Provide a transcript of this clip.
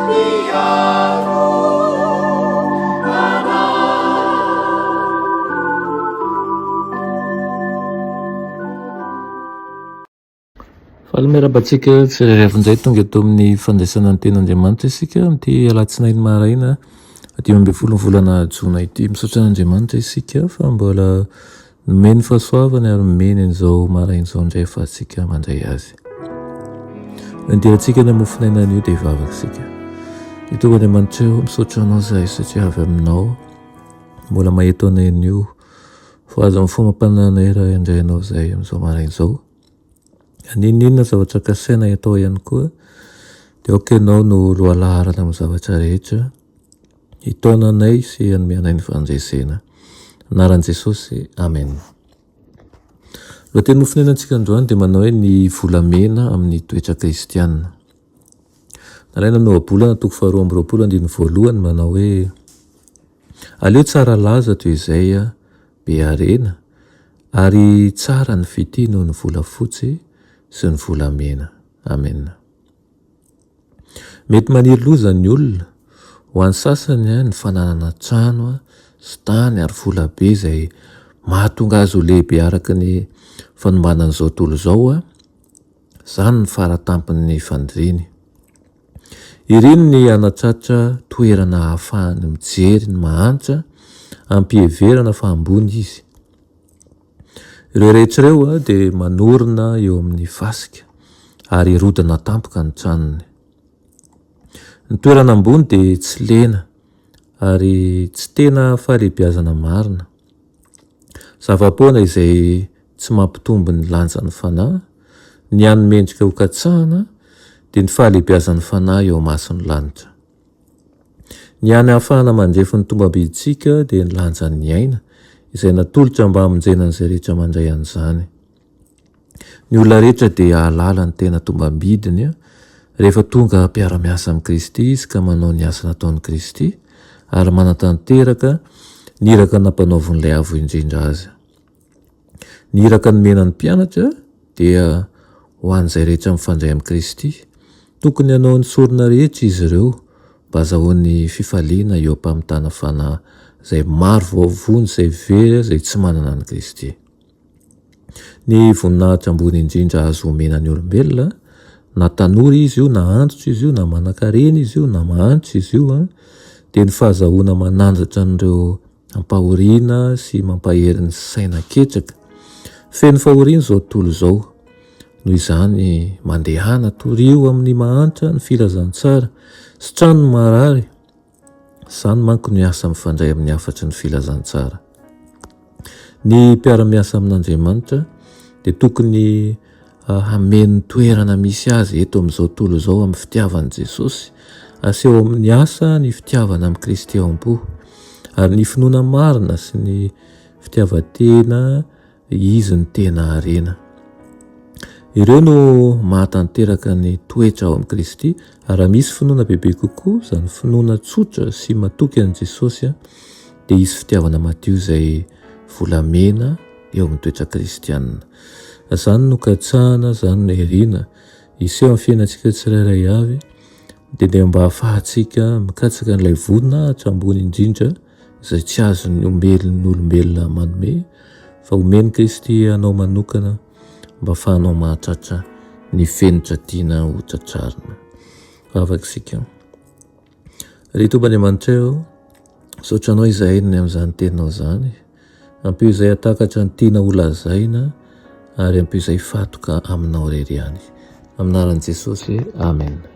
mpiaro anay. Faly miarahaba antsika tsirairay avy indray tonga eto amin'ny fandraisana ny tenin'Andriamanitra isika amin'ity alatsinainy maraina 15 ny volana jona ity. Misaotra an'Andriamanitra isika fa mbola nomeny fahasoavana ary nomeny an'izao maraina izao indray ahafahantsika mandray azy. Nandirantsika ny mofonaina anio dia hivavaka isika. Ny Tompo Andriamanitra eo, misaotra anao izahay satria avy aminao mbola maheto anay anio. Voahaza amin'ny fomam-panananay raha handray anao izahay amin'izao maraina izao. N'inon'inona zavatra kasaina atao ihany koa dia aoka ianao no lohalaharana amin'ny zavatra rehetra hitaona anay sy hanome anay ny fandresena. Anaran'i Jesosy, Amen. Lohateny nofonenantsika androany dia manao hoe ny volamena amin'ny toetra kristiana. Nalaina ny ohabolana toko faharoa amby roapolo andininy voalohany manao hoe aleo tsara laza toy izay be harena ary tsara ny fitia noho ny volafotsy sy ny volamena. Amena. Mety maniry loza ny olona. Ho an'ny sasany ny fananana trano sy tany ary vola be izay mahatonga azy ho lehibe araka ny fanombanan'izao tontolo izao, izany ny faratampon'ny faniriany. Iriny ny hanatratra toerana ahafahany mijery ny mahantra amim-piheverana fa ambony izy. Ireo rehetra ireo dia manorina eo amin'ny fasika ary hirodana tampoka ny tranony. Ny toerana ambony dia tsy lena ary tsy tena fahalehibiazana marina. Zava-poana izay tsy mampitombo ny lanjan'ny fanahy, ny hany mendrika hokatsahana dia ny fahalehibiazan'ny fanahy eo imason'ny lanitra. Ny hany ahafahana mandrefy ny tombam-bidintsika dia ny lanjan'ny aina izay natolotra mba hamonjena an'izay rehetra mandray an'izany. Ny olona rehetra dia hahalala ny tena tombam-bidiny rehefa tonga mpiara-miasa amin'i Kristy izy ka manao ny asa nataon'i Kristy ary manatanteraka ny iraka nampanaovin'ilay Avo Indrindra azy. Ny iraka nomena ny mpianatra dia ho an'izay rehetra mifandray amin'i Kristy. Tokony hanao ny sorona rehetra izy ireo mba hazahoany fifaliana eo am-pamitana fanahy izay maro voavonjy izay very izay tsy manana an'i Kristy. Ny voninahitra ambony indrindra azo omena ny olombelona, na tanora izy io, na antitra izy io, na manankarena izy io, na mahantra izy io, dia ny fahazahoana manandratra an'ireo ampahoriana sy mampahery ny saina ketraka. Feno fahoriana izao tontolo izao. Noho izany, mandehana torio amin'ny mahantra ny filazantsara, sitrano ny marary, Izany manko ny asa mifandray amin'ny hafatry ny filazantsara. Ny mpiara-miasa amin'Andriamanitra dia tokony hameno ny toerana misy azy eto amin'izao tontolo izao amin'ny fitiavan'i Jesosy. Aseho amin'ny asa ny fitiavana amin'i Kristy ao am-po. Ary ny finoana marina sy ny fitiavan-tena Izy no tena harena. Ireo no mahatanteraka ny toetra ao amin'i Kristy, ary raha misy finoana bebe kokoa, izany finoana tsotra sy matoky an'i Jesosy, dia hisy fitiavana madio izay volamena eo amin'ny toetra kristianina. Izany no katsahana, izany no irina hiseho amin'ny fiainantsika tsirairay avy, dia dia mba hahafahantsika mikatsaka an'ilay voninahitra ambony indrindra, izay tsy azon'ny ombelon'ny olombelona manome fa omen'i Kristy anao manokana mba afahanao mahatratra ny fenitra tiana ho tratrarina. Vavaka isika. Ry Tompo Andriamanitray ô, misaotra Anao izahay ny amin'izany teninao izany. Ampio izay hahatakatra ny tiana ho lazaina ary ampio izay hifatoka aminao irery ihany. Amin'ny anaran'i Jesosy, Amen.